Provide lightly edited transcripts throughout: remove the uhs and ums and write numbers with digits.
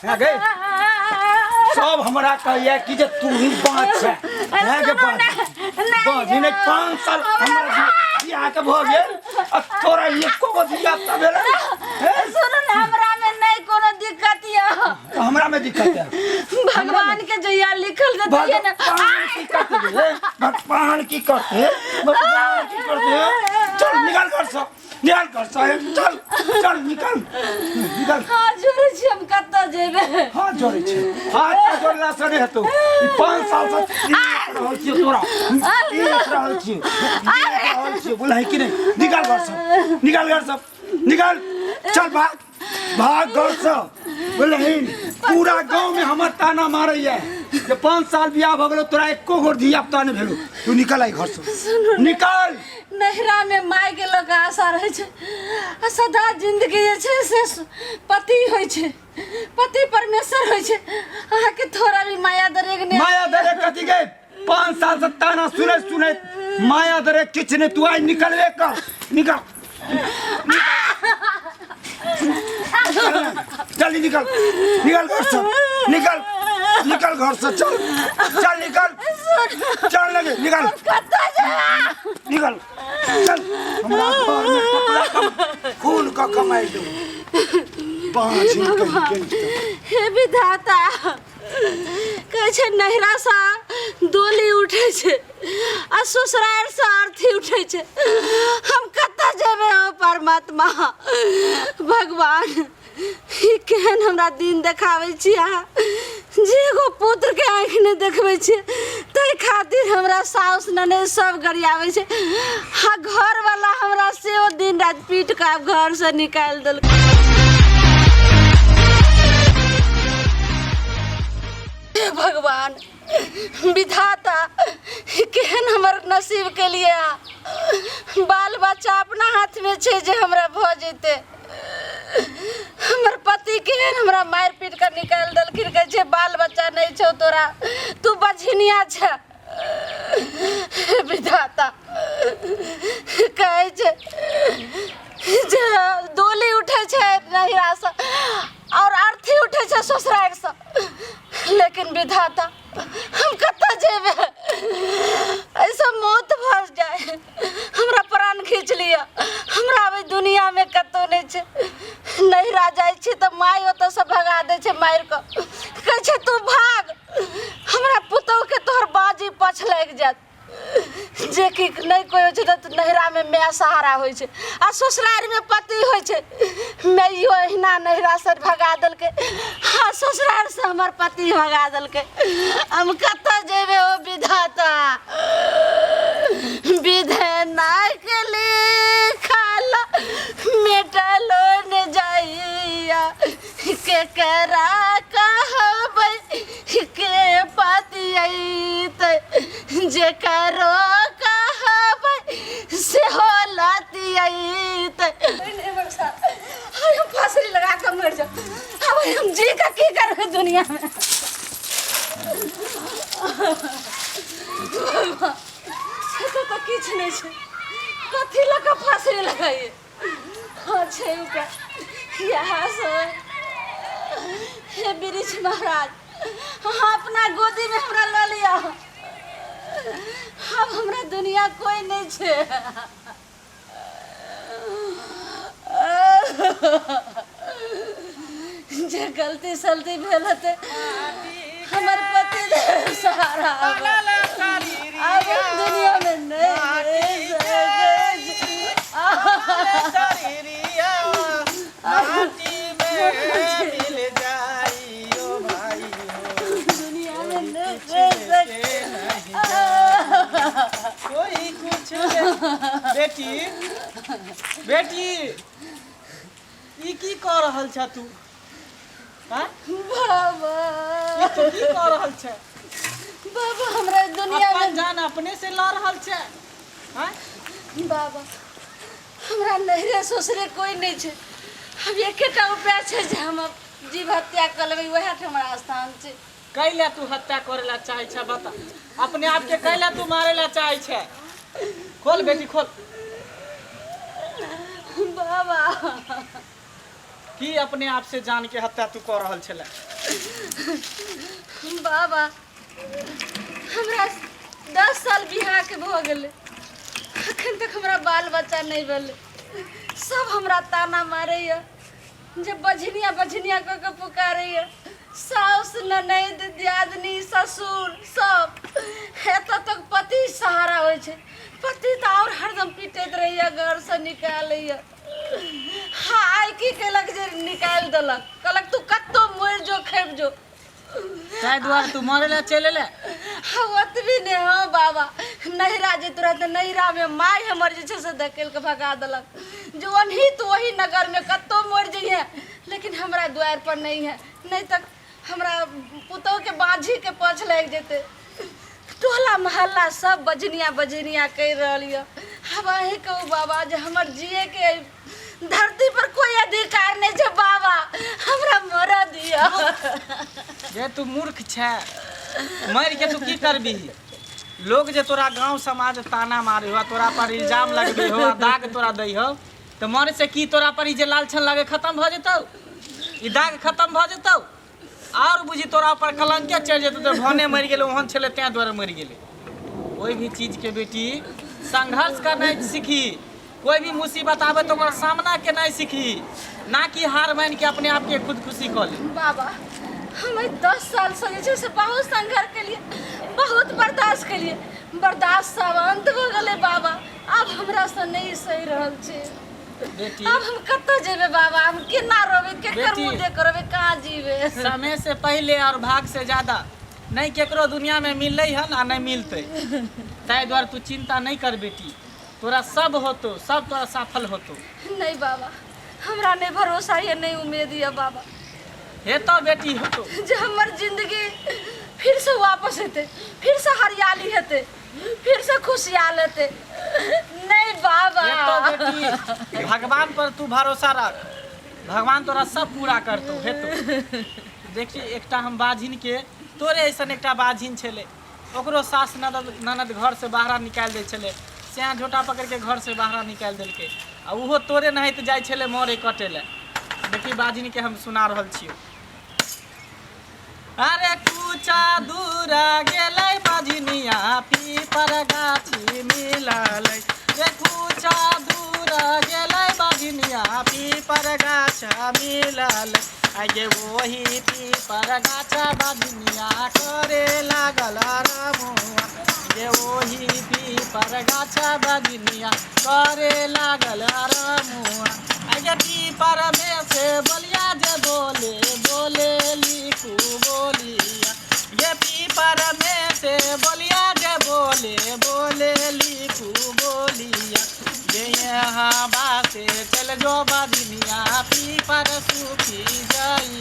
हाँ गई सब हमरा कहैया कि जे तू ही बाँच छै हैं के बाँच बाँच नहि 5 साल हमरा बियाह के भऽ गेल आ तोरा एको गो धिया पुता भेलै हैं? सुनू ने हमरा में नहीं कोनो दिक्कत यऽ तऽ हमरा में दिक्कत है भगवान के जहिया लिखल रहतै ने भगवान की करते रे भगवान की करते भगवान की करते चल निकाल घर से निकाल घर से चल चल निकाल निकाल हाथ जोड़ै छी हम कतऽ जेबै हाथ जोड़ै छी हाथ के जोड़ला से नहि हेतौ ई 5 साल से देख रहल छियौ तोरा देख रहल छियौ देख रहल छियौ बोलही कि नहि निकाल घर से निकाल घर से निकाल चल भाग भाग घर से बोलही पूरा गांव में हमर ताना मारैया जे 5 साल बियाह भऽ गेलो तोरा एको गोर धिया पुता नहि भेलो तू निकल आई घर से निकल नैहरा में माय के लऽ कऽ आशा रहै छै आ सदा जिंदगी जे छै से पति होइ छै पति परमेश्वर होइ छै अहाँके थोड़ा भी माया दरेग नहि माया दरे कथी के 5 साल से ताना सुनैत सुनैत माया दरे किछु नहि तू आइ निकलबे कर निकल जल्दी निकल निकल घर से निकल निकल घर से चल चल निकल चल लगे निकल निकल चल हमरा घर में कपड़ा कम खून का कमाई दो पांच कहीं के हे विधाता कहै छै नैहरासँ डोली उठै छै आ ससुरारिसँ अर्थी उठै छै हम कतऽ जेबै ओ परमात्मा भगवान ई केहन हमरा दिन देखाबै छी अहाँ जे एगो पुत्रके आँखि नहि देखबै छियै ताहि खातिर हमरा साउस ननैद सब गरियाबै छै आ घरवला हमरा सेहो दिन राति पीट कऽ आब घरसँ निकालि देलकै हे भगवान विधाता केहन हमर नसीब के लिए बाल बच्चा अपना हाथ में छै जे हमरा भऽ जेतै हमर पति केहन हमरा मारि पीट कऽ निकालि देलखिन कहै छै बाल बच्चा नहि छौ तोरा तू बझिनिया छ विधाता कहै छै जे डोली उठै छै नैहरासँ आओर अर्थी उठै छै ससुरारिसँ लेकिन विधाता हम कतऽ जेबै ऐसा मौत भऽ जाए हमरा प्राण खींच लिअ हमरा आब एहि दुनियामे कतहु नहि छै नैहरा जाइ छी तऽ माय ओतऽसँ भगा दै छै मारि कऽ कहै छै तू भाग हमरा पुतोहुके तोहर बाजी पछ लागि जायत जे कि नहि कोइ होइ छै तऽ नैहरामे माय सहारा होइ छै आ ससुरारिमे पति होइ छै माइयो अहिना नैहरासँ भगा देलकै आ ससुरारिसँ हमर पति भगा देलकै हम कतऽ जेबै ओ विधाता विधनाके लिखल मेटलो ने जाइया केकरा कहबै के पतियैतै जेकरो कहबै सेहो लतियैतै हम फांसी लगा कऽ मरि जाउ अब हम जी कऽ की करबै दुनिया में एतऽ तऽ किछु नहि छै कथी लऽ कऽ फांसी लगाइए हाँ छै उपाय इएह सब हे वृक्ष महाराज अहाँ अपना गोदीमे हमरा लऽ लिअ आब हमरा दुनिया कोइ नहि छै जे गलती सलती भेल हेतै हमर पति देव सहारा आब आब हम दुनियामे नहि रहि सकै छी। दुनियामे नहि रहि सकै कोई कुछ बेटी बेटी ई की कऽ रहल छ तू आँय? बाबा ई तू की कऽ रहल छ बाबा हमरा दुनिया अपन में जान अपने से लऽ रहल छ आँय? बाबा हमरा नैहरे ससुरे कोई नहीं छै अब एकेटा उपाय छै जे हम अब जीव हत्या कऽ लेबै वएह टा हमरा स्थान छै कैला तू हत्या करे ला चाहे छ बता अपने आप के कैला तू मारे ला चाहे छ खोल बेटी खोल बाबा की अपने आप से जान के हत्या तू कऽ रहल छलै? बाबा, हमरा 10 साल बियाह के भऽ गेलै, अखन तक हमरा बाल बच्चा नहि भेलै। सब हमरा ताना मारैया, जे बझनिया बझनिया कऽ के पुकारैया, साउस, ननैद, दियादनी, ससुर सब। एतऽ तक पति सहारा होइ छै, पति तऽ आओर हरदम पीटैत रहैया, घरसँ निकालैया। हाँ, आइ की केलक जे निकालि देलक, कहलक तू कतौ मरि जो, खेप जो। ताहि दुआरे तू मरे लए चलि एले? हाँ, ओतबी नहि। हाँ बाबा, नैहरा जे तोरा तऽ नैहरामे माय हमर जे छै से धकेल कऽ भगा देलक जे ओनही तू ओही नगरमे कतौ मरि जइहे, लेकिन हमरा दुआरि पर नहि है, नहि तऽ हमरा पुतोहके बाँझीके पछ लागि जेतै। टोला मोहल्ला सब बजनिया बजनिया कहि रहल यऽ। आब अहीं कहू बाबा जे हमर जियेके एहि धरती पर कोई अधिकार नहि छै? बाबा, हमरा मरऽ दिअ। जे तू मूर्ख छै, मरि के तू की करबी? लोग जे तोरा गांव समाज ताना मारे हो, तोरा पर इल्जाम लगबे हो, आ दाग तोरा दै हो, तऽ मरे से की तोरा पर ई जे लालछन लगे खत्म भऽ जेतौ? ई दाग खत्म भऽ जेतौ? आओर बुझी तोरा ऊपर कलंके चढ़ि जेतौ तऽ भने मरि गेलै, ओहन छलै तें दुआरे मरि गेलै। कोई भी चीज के बेटी संघर्ष करनाइ सीखी। कोई भी मुसीबत आवे तो ओकर सामना केनाइ सीखी, ना कि हार मान के अपने आप के खुदकुशी कऽ ले। बाबा, हम एहि 10 सालसँ जे छै से बहुत संघर्ष केलिए, बहुत बर्दाश्त केलिए। बर्दाश्त सब अन्त भऽ गेलै बाबा। आब हमरासँ नहि सहि रहल छै। बेटी, आब हम कतऽ जेबै बाबा? हम केना रहबै? केकर बेटी। मुँह देख रहबै? कहाँ जीबै? समय से पहले और भाग से ज्यादा नहीं केकरो दुनिया में मिललै हन आ नहीं मिलतै। ताहि दुआरे तू चिंता नहीं कर बेटी, तोरा सब होतो, सब तोरा सफल होतो। नहीं बाबा, हमरा नहीं भरोसा ये, नहीं उम्मीद ये बाबा। हेतो बेटी, होतो। जे हमर जिंदगी फिर से वापस हेतै, फिर से हरियाली हेतै, फिर से खुशहाल हेतै, नहीं बाबा। हेतो बेटी, भगवान पर तू भरोसा रख, भगवान तोरा सब पूरा करतो, हेतो। देखी, एकटा हम बाझिन के, तोरे ऐसन एकटा बाझिन छलै, ओकरो सास ननद ननद घर से बाहर निकालि दै छलै, सएह झोटा पकड़ि के घर से बाहर निकालि देलकै आ ओहो तोरे नहाइत जाइ छलै मरे कटै लए। देखी, बाझिन के हम सुना रहल छियौ। अरे कुचा दूरा गेलै बजनिया, पीपर गाछी मिललै रे। कुचा दूरा गेलै बजनिया, पीपर गाछ मिललै। आगे ओही पीपर गाछ बजनिया करे लागल रमुआ। गे ओही पीपर गाछ बजनिया करे लागल रमुआ। आगे पीपर में से बोलिया जे बोले, बोले लिखू बोलिया। ये पीपर में से बोलिया जे बोले, बोले लिखू बोलिया। ये यहाँ बासे चल जो बजनिया, पीपर सूखी जाई।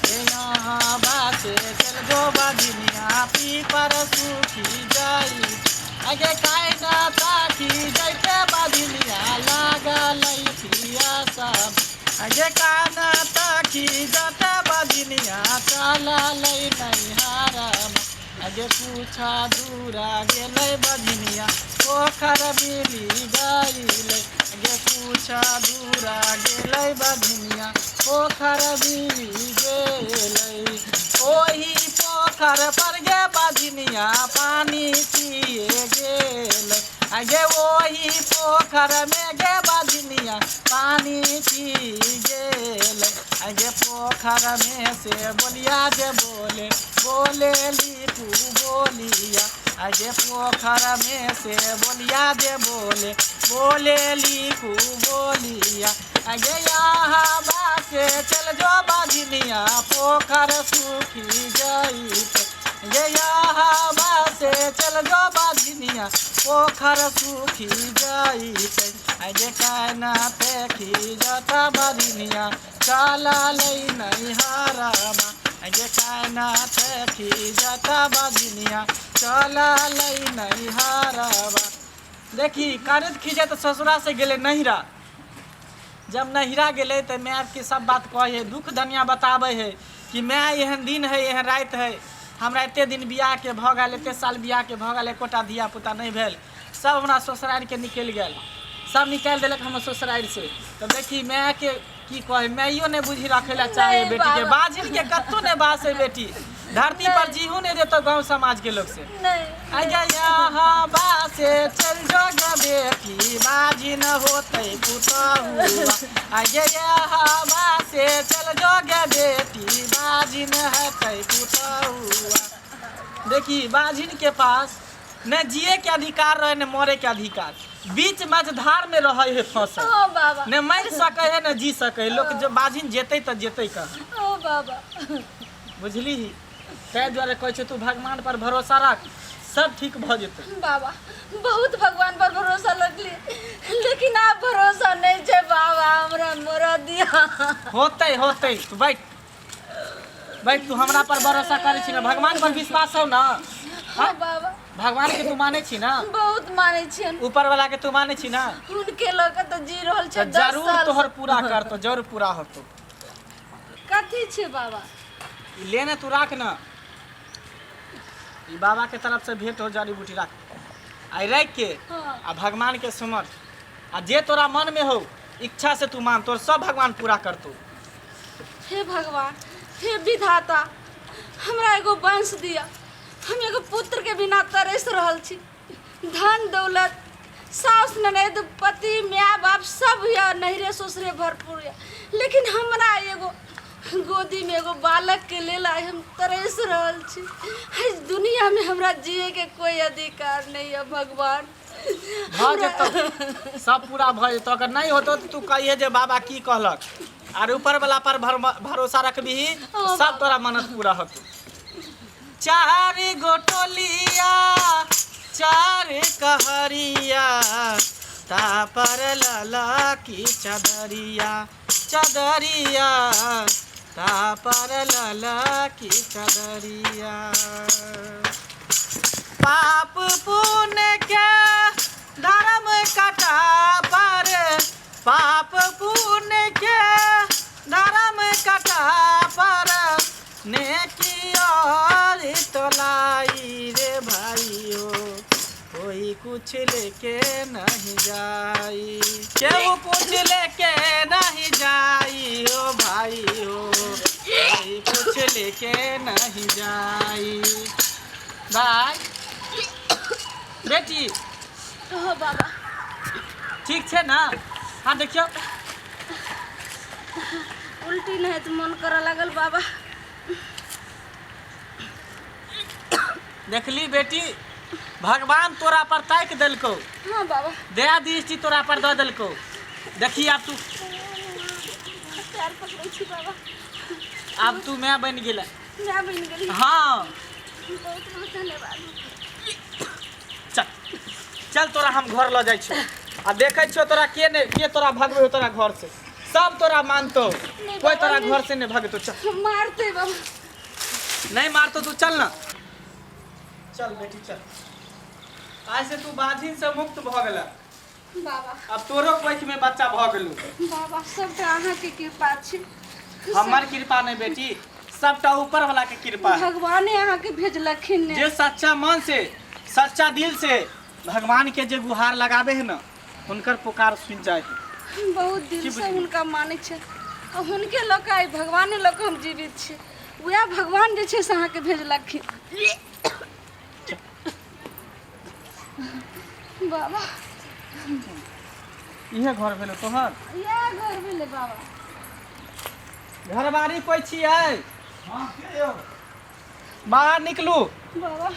ये यहाँ बासे चल जो बजनिया, पीपर सूखी जाई। आगे काय ना ताकी जैते बजनिया, लागल पिया सब। आगे काना ताकी जते बजनिया, चललै नैहरम। आगे पूछा दूरा गेलै बजनिया, पोखर मिली गइलै। आगे पूछा दूरा गेलै बजनिया, पोखर मिली गेलै। ओही पोखर पर गे बजनिया पानी पिए गेलै। आगे ओही पोखर में गे बजनिया पानी पी गेलै। आगे पोखर में से बोलिया जे बोले, बोले लिखू बोलिया। आगे पोखर में से बोलिया जे बोले, बोले लिखू बोलिया। आगे यहाँ बासे चल जो बजनिया, पोखर सूखी जाइत। ये यहाँ बासे चल जो बजनिया, पोखर सूखी जाइत। आगे काना देखी जता बजनिया, चललै नैहरमा। आगे काना देखी जता बजनिया, चललै नैहरमा। देखी, कानैत खींचैत ससुरा से गेलै नैहरा। जब नैहरा गेलै तऽ मायके सब बात कहै हइ, दुख दनिया बताबै हइ कि माय, एहन दिन हइ, एहन राति हइ, हमरा एते दिन बियाहके भऽ गेल, एते साल बियाहके भऽ गेल, एकोटा धिया पुता नहि भेल, सब हमरा ससुरारिके निकलि गेल, सब निकालि देलक हमर ससुरारि से। तऽ देखी मायके की कहै, माइयो नहि बुझि रखै लए चाहे नहि बेटीके। बाबा। बाजिन के कतहु नहि बास है बेटी, धरती पर जीहू नहि देतौ गाँव समाज के लोग से। नहि। अगे यहाँ बासे चल जो गे बेटी, बाजिन होतै पुतहुआ। अगे यहाँ बासे चल जो गे बेटी, बाजिन हेतै पुतहुआ। देखी बाजिन के पास ने जिए के अधिकार रहे ने मरे के अधिकार, बीच मझधार में रहे है फसल। ओ बाबा। ने मर सके है ने जी सके है। लोग जब बाजिन जेतै तऽ जेतै कहाँ। ओ बाबा। बुझली? ताहि दुआरे कहै छै तू भगवान पर भरोसा रख, सब ठीक भऽ जेतै। बाबा बहुत भगवान पर भरोसा लगली, लेकिन आब भरोसा नहीं छै बाबा, हमरा मरऽ दिया। होतै होतै, तू बैठ बैठ। तू हमरा पर भरोसा करै छी ना? भगवान पर विश्वास हौ ना? हाँ बाबा। भगवान के तू मानै छी ना? बहुत मानै छियन। ऊपर वाला के तू मानै छी ना? हुनके लऽ कऽ तऽ जी रहल छै तऽ 10 जरूर साल। तोहर पूरा करतो, जरूर पूरा होतो। कथी छै बाबा? ई ले ने, तू राख ना, ई बाबा के तरफ से भेंट हो, जड़ी बूटी राख। आई राख के आ भगवान के सुमर, आ जे तोरा मन में हो इच्छा से तू मान, तोर सब भगवान पूरा करतो। हे भगवान, हे विधाता, हमरा एगो वंश दिया। हम एगो पुत्र के बिना तरस रहल छी। धन दौलत, साउस ननद, पति, माय बाप सब यऽ, नैहरे ससुरे भरपूर यऽ, लेकिन हमरा एगो गोदी में एगो बालक के लेल आइ हम तरस रहल छी। एहि दुनिया में हमरा जिए के कोई अधिकार नहीं है भगवान। भऽ जेतौ, सब पूरा भऽ जेतौ। अगर नहि होतौ तऽ तू कहिहे जे बाबा की कहलक। आर ऊपर वाला पर भरोसा रखबिही तऽ सब तोरा मन्नत पूरा होतौ। चार गो टोलिया चार कहरिया, ता पर लला की चदरिया चदरिया, ता पर लला की चदरिया। पाप पुण्य के धर्म कटा पर, पाप पुण्य के धर्म कटा पर, नेकी और तोलाई रे भाइयो, कोई कुछ लेके नहीं जाई, केहू कुछ लेके नहीं जाई ओ भाई हो, कोई कुछ लेके नहीं जाई। बाय बेटी। ओ बाबा। ठीक छै ना? हाँ देखियौ। उल्टी नहीं तऽ मन करऽ लागल बाबा। देखली बेटी, भगवान तोरा पर ताकि देलकौ। हाँ बाबा। दया दृष्टि तोरा पर दऽ देलकौ। देखी आब तू पैर पकड़ै छी बाबा। आब तू माय बनि गेलै। माय बनि गेली? हाँ। बहुत बहुत धन्यवाद। चल चल, तोरा हम घर लऽ जाइ छियौ आ देखै छियौ तोरा के नहि के तोरा भगबै हो तोरा घर से। सब तोरा मानतौ, नहीं कोई बाबा, तोरा नहीं। घर से नहीं भगतो। चल। मारते बाबा। नहीं मारतो, तू चल ना। चल बेटी चल, आइ से तू बाझिन से मुक्त भऽ गेला। बाबा। अब तोरो कोख में बच्चा भऽ गेलौ। बाबा, सबटा अहाँके कृपा छै। हमर कृपा नहीं बेटी, सबटा ऊपर वाला के कृपा है। भगवाने अहाँके भेजलखिन ने। जे सच्चा मन से सच्चा दिल से भगवान के जे गुहार लगाबे है ना, हुनकर पुकार सुन जाए है। हम बहुत दिल की से बुझलियै? हुनका मानै छै आ हुनके लऽ कऽ आइ भगवाने लऽ कऽ हम जीवित छी। उएह भगवान जे छै से अहाँके भेजलखिन बाबा। इहे घर भेलो तोहर? इएह घर भेलै बाबा। घरवारी कोइ छियै? हाँ, के यौ? बाहर निकलू। बाबा,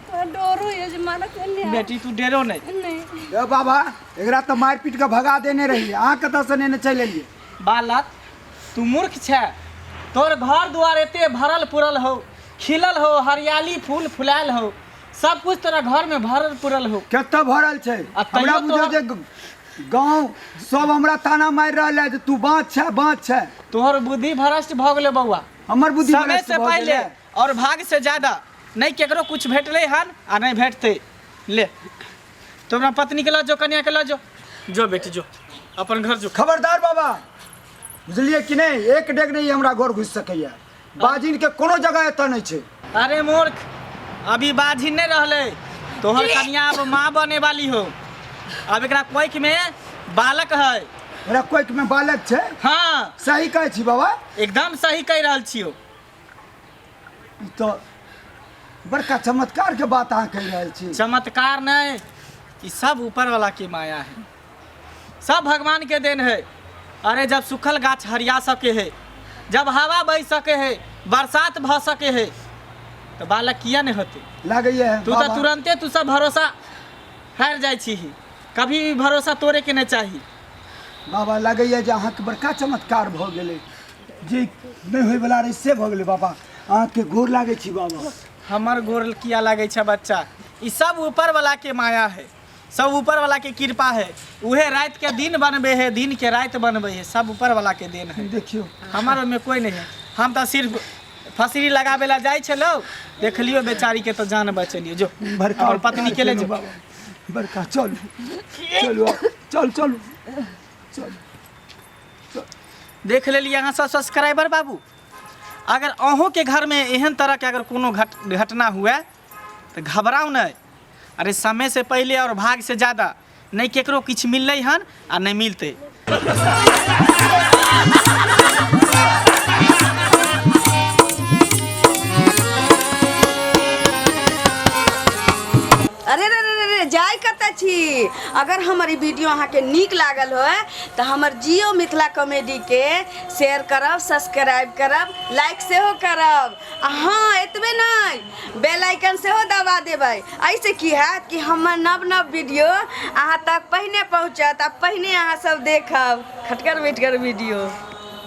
तोरा डर होइए जे मारत नहि। बेटी, तू डेरो नहीं। नहि। ए बाबा, एकरा तऽ मारि पीट कऽ भगा देने रही, अहाँ कतऽसँ नेने चलि एलियै? बालक, तू मूर्ख छै। तोर घर दुआर एते भरल पुरल हो, खिलल हो, हरियाली फूल फुलायल हो, सब कुछ तोरा घर में भरल पुरल हो। कतऽ भरल छै? आ तैयो हमरा बुझो जे गाँव सब हमरा ताना मारि रहल है जे तू बाँच छै, बाँच छै। तोहर बुद्धि भ्रष्ट भऽ गेलै बौआ। हमर बुद्धि समय भ्रष्ट से भऽ पहिले गेलै? और भाग से ज्यादा नहीं केकरो कुछ भेटलै हन आ नहीं भेटतै। ले तो अपना पत्नी के लऽ जो, कन्या के लऽ जो। जो बेटी जो, अपन घर जो। खबरदार बाबा, बुझलियै कि नहि? एक डेग नहि हमरा घर घुसि सकैया। बाजिन के कोनो जगह एतऽ नहि छै। अरे मूर्ख, अभी बाझिन नहीं रहले तोहर कन्या, अब माँ बने वाली हो। अब एकरा कोख में बालक है। ओकरा कोइक में बालक छै? हाँ। सही कहै छी बाबा? एकदम सही कहि रहल छियौ। ई तऽ बड़का चमत्कार के बात अहाँ कहि रहल छी। चमत्कार नहीं, ई सब ऊपर वाला के माया है, सब भगवान के देन है। अरे जब सूखल गाछ हरिया सके है, जब हवा बह सके है, बरसात भ सके है, तो बालक किया नहीं होते? लागैए तू तो बाबा। तुरंते तू सब भरोसा हार जाइ छी, कभी भी भरोसा तोड़े के नहीं चाही। बाबा लागैए जे अहाँके बड़का चमत्कार भऽ गेलै, जे नहि होइवला रहै से भऽ गेलै। बाबा अहाँके गोर लागै छी बाबा। हमर गोर किया लागै छै बच्चा? ई सब ऊपर वाला के माया है, सब ऊपर वाला के कृपा है। उहे रात के दिन बनबे है, दिन के रात बनबे है, सब ऊपर वाला के देन है। देखियो हमर ओहिमे कोई नहीं है। हम तऽ सिर्फ फसरी लगाबे ला जाइ छलौ, देखलियो बेचारी के तो जान बचेलियो। जो बड़का हमर पत्नी के ले जो। बाबा बड़का, चलू चलू चल चलू चलू। देख लेलियै अहाँ सब सब्सक्राइबर बाबू, अगर अहूँके घरमे एहन तरहके अगर कोनो घटना हुए तऽ घबराउ नहि। अरे समय से पहले और भाग से ज़्यादा नहीं केकरो किछु मिललै हन आ नहि मिलतै। अरे रे रे रे रे, जाय कतऽ छी? अगर हमर ई वीडियो अहाँके नीक लागल होय तऽ हमर जियो मिथिला कॉमेडीके शेयर करब, सब्सक्राइब करब, लाइक सेहो करब, आ हँ एतबे नहि, बेल आइकन सेहो दबा देबै। एहिसँ की हैत कि हमर नव नव वीडियो अहाँ तक पहिने पहुँचत आ पहिने अहाँ सब देखब खटगर मिठगर वीडियो।